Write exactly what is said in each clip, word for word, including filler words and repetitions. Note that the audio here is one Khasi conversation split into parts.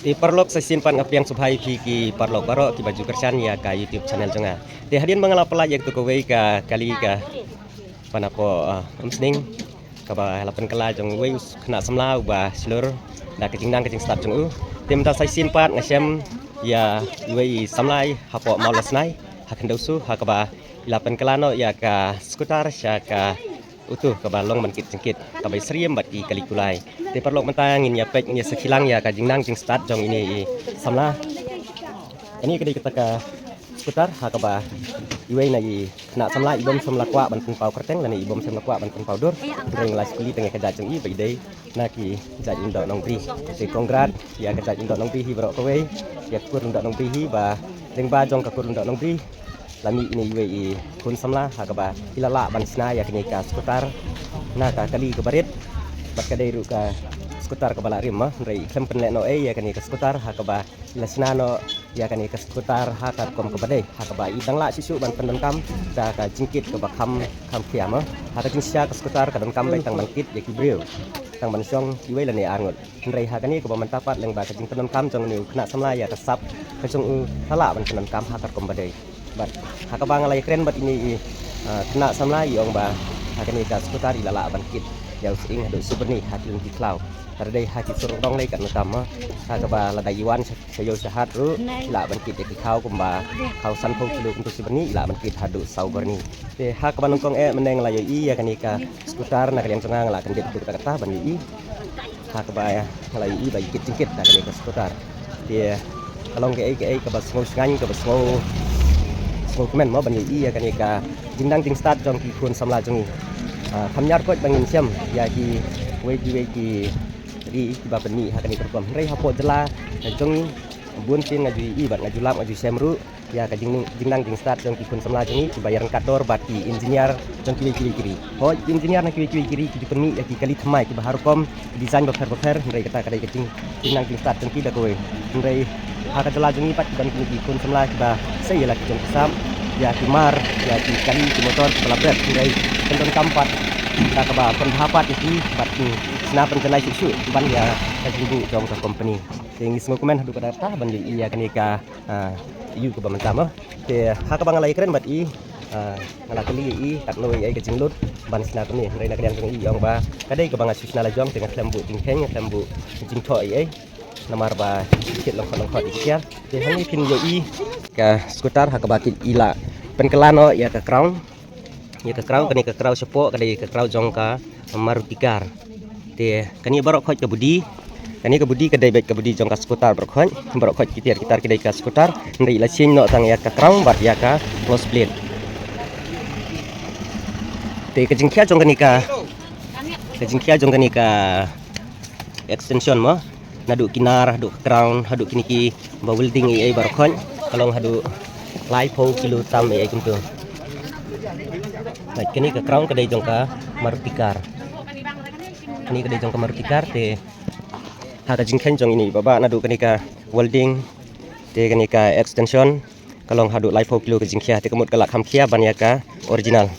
Te paralok, sa shisien pat nga pdiang sngewbha ïa phi ki paralok baroh kiba ju kyrshan ïa ka YouTube channel jong nga. Te hadien ba nga la pynlait ïa katu kawei ka kali ka pan hapoh, ah, Umsning, kaba la pynkylla jong uwei u khynnah samla uba shlur da ka jingnang ka jingstad jong u. Te mynta sa shisien pat nga shem ïa uwei i samla hapoh Mawlasnai ha Khyndew Su, ha kaba i la pynkylla noh ïa ka scooter sha ka uto kaba long ban kit jingkit, kaba ïasyriem bad ki kali kulai. Te paralok, mynta ngin ïa peit, ngin ïa sakhi lang ïa ka jingnang jingstad jong ine i samla. Kane ka dei kata ka scooter ha kaba iwei na i khynnah samla i bym shym la kwah ban pynpaw kyrteng lane i bym shym la kwah ban pynpaw dur. Hynrei nga la shu kylli tang ïa ka jait jong i ba i dei na ki jait Lyngdoh Nongbrih. Te congrats ïa ka jait Lyngdoh Nongbrih hi baroh kawei, ïa ka kur Lyngdoh Nongbrih hi, ba lyngba jong ka kur Lyngdoh Nongbrih la mih ine iwei i khun samla ha kaba i la lah ban shna ïa kane ka scooter na ka kali kaba rit. Bad ka dei ruh ka scooter kaba la rim, hynrei i khlem pynleh noh ei ïa kane ka scooter ha kaba i la shna noh ïa kane ka scooter ha ka rukom kaba dei, ha kaba i dang lah shuh shuh ban pyndonkam da ka jingkit kaba kham, kham khia mo. Ha ka jingshisha ka scooter ka donkam beit tang ban kit ïa ki briew, tang ban shong iwei lane ar ngut. Hynrei ha kane kaba mynta pat, lyngba ka jingpyndonkam jong une u khynnah samla ïa ka sap ka jong u, ka lah ban pyndonkam ha ka rukom ba dei. Bad ha kaba nga la ïakren bad ine i, ah, khynnah samla, i ong ba ha kane ka scooter i la lah ban kit ïa u sying haduh Sibyrni ha ki lynti khlaw. Ka dei ha ki sur dong lei katno tam, ha kaba lada i wan sha ïew sha hat ruh i lah ban kit ïa ki khaw kumba khaw sanphew kilo kumto Sibyrni, i lah ban kit haduh Sawbyrni. Te ha kaba nyngkong eh mynne nga la ïohi ïa kane ka scooter, na ka liang jong nga nga la kyndit haduh katta katta ban ïohi. Ha kaba nga la ïohi ba i kit jingkit ha kane ka scooter. Te ka long kaei kaei kaba sngew shngaiñ, kaba sngew, sngewkmen mo ban ïohi ïa kane ka jingnang jingstad jong ki khun samla jong ngi. Ah, kham ñiar koit ba ngin shem ïa kiwei kiwei ki ri kiba pynmih ha kane ka rukom. Hynrei hapoh jylla jong ngi bun sien nga ju ïohi bad nga ju lap, nga ju shem ruh ïa ka jing, jingnang jingstad jong ki khun samla jong ngi kiba ïaryngkat dor bad ki engineer jong kiwei kiwei ki ri. Hooid, ki engineer na kiwei kiwei ki ri ki ju pynmih ïa ki kali thymmai kiba ha rukom, design bapher bapher, hynrei kata ka dei ka jing, jingnang jingstad jong ki da kawei. Hynrei ha ka jylla jong ngi pat ki don kine ki khun samla kiba sei ïa la ki jong ki sap, ïa ki mar, ïa ki kali ki motor kiba la bret, hynrei pyndonkam pat da kaba pynbha pat ïa ki bad ki shna pynjanai shuh shuh ban ïa ka jingbuh jong ka company. Te ngi sngewkmen haduh katta katta ban ïohi ïa kane ka, ah, ïew kaba mynta mo. Te ha kaba nga la ïakren bad i, ah, nga la kylli ïa i katno ïa i ka jinglut ban shna kumne. Hynrei na ka liang jong i, i ong ba ka dei kaba nga shu shna la jong, te nga khlem buh jingkheiñ, nga khlem buh jingthoh ei ei. Namar ba kit lyngkhot lyngkhot ïa ki tiar. Te hangne phin ïohi ka scooter ha kaba kit i la pynkylla noh ïa ka crown. Ïa ka crown, kane ka crown shapoh ka dei ka crown jong ka Maruti car. Te kane baroh khoit ka body, kane ka body ka dei beit ka body jong ka scooter baroh khoit. Baroh khoit ki tiar ki tar ki dei ka scooter. Hynrei i la change noh tang ïa ka crown bad ïa ka close plate. Te ka jingkhia jong kane ka, ka jingkhia jong kane ka extension mo, naduh kinar haduh ka crown haduh kine kiba welding ei ei baroh khoit, ka long haduh laiphew kilo tam ei ei kumto. Bad kane ka crown ka dei jong ka Maruti car. Kane ka dei jong ka Maruti car. Te ha ka jingkheiñ jong ine i Bah Bah naduh kane ka welding, te kane ka extension, ka long haduh laiphew kilo ka jingkhia, te ka mut ka lah kham khia ban ïa ka original.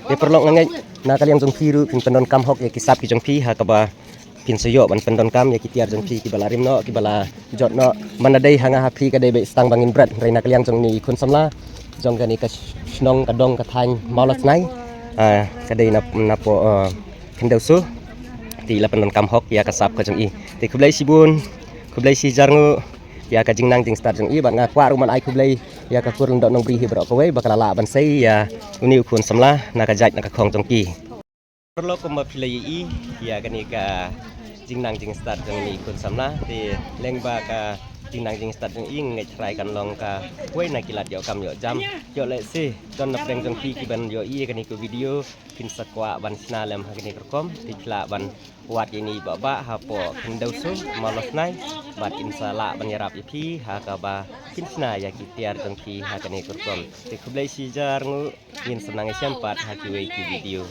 Te paralok, nga ngeit na ka liang jong phi ruh phin pyndonkam hok ïa ki sap ki jong phi ha kaba phin sa ïoh ban pyndonkam ïa ki tiar jong phi kiba la rim noh, kiba la jot noh. Ban da dei ha nga ha phi ka dei beit sa tang ba ngin bret, hynrei na ka liang jong ine i khun samla jong kane ka shnong, ka dong, ka thaiñ Mawlasnai, ah, ka dei na, napoh, ah, Khyndew Su. Te i la pyndonkam hok ïa ka sap ka jong i. Te khublei shibun, khublei shihajar nguh ïa ka jingnang jingstad jong i, bad nga kwah ruh ban ai khublei ïa ka kur Lyngdoh Nongbrih hi baroh kawei ba ka la lah ban sei ïa une u khun samla na ka jait na ka khong jong ki. Paralok, kumba phi la ïohi ïa kane ka jingnang jingstad jong une u khun samla, te lyngba ka jingnang jingstad jong i nga ngeit trai kan long kawei na ki lad ïoh kam ïoh jam. Ïoh lehse don na pdeng jong phi kiban ïohi ïa kane ka video, phin sa kwah ban shna lem ha kane ka rukom, te phi lah ban wad ïa ine i Bah Bah hapoh Khyndew Su, Mawlasnai, bad in sa lah ban ïarap ïa phi ha kaba phin shna ïa ki tiar jong phi ha kane ka rukom. Te khublei shihajar nguh, ngin sa nang ïashem pat ha kiwei ki video.